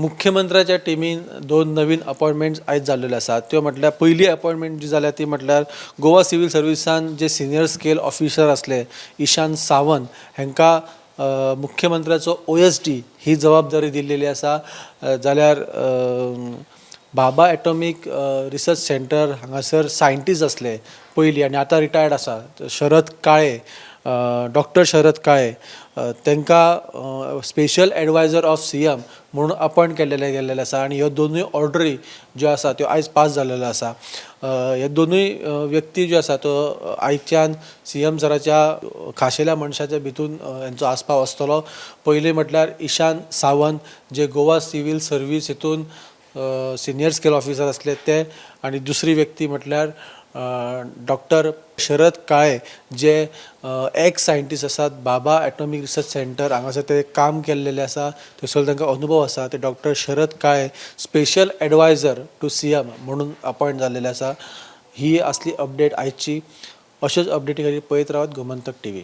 मुख्यमंत्र्याच्या टिमीन दोन नवीन अपॉयंटमेंट्स आयज जाल्लेल्यो आसात. त्यो म्हटल्यार पयली अपॉयंटमेंट जी जाल्या ती म्हटल्यार गोवा सिवील सर्विसान जे सिनियर स्केल ऑफिसर आसले ईशान सावंत हांकां मुख्यमंत्र्याचो ओएसडी ही जबाबदारी दिल्लेली आसा. जाल्यार भाभा एटॉमीक रिसर्च सेंटर हांगासर सायंटिस्ट आसले पयलीं आनी आतां रिटायर्ड आसा, शरद काळे, डॉक्टर शरद काळे, तांकां स्पेशल एडवायजर ऑफ सीएम म्हणून अपॉयंट केल्लेले गेल्लेले आसा. आनी ह्यो दोनूय ऑर्डरी ज्यो आसा त्यो आयज पास जाल्लेल्यो आसा. ह्यो दोनूय व्यक्ती ज्यो आसा त्यो आयच्यान सीएम सराच्या खाशेल्या मनशाच्या भितून हेंचो आस्पाव आसतलो. पयलीं म्हटल्यार ईशान सावंत, जे गोवा सिवील सर्वीस हितून सिनियर स्केल ऑफिसर आसले ते, आनी दुसरी व्यक्ती म्हटल्यार डॉक्टर शरद काळे, जे एक्स सायंटिस्ट आसात. भाभा एटॉमीक रिसर्च सेंटर हांगासर ते काम केल्लेले आसा, थंयसर तांकां अनुभव आसा. ते doctor Sharad Kale special adviser to CM म्हणून अपॉयंट जाल्लेले आसा. ही आसली अपडेट आयची. अश्योच अपडेटी खातीर पळयत रावात गोमंतक टीव्ही.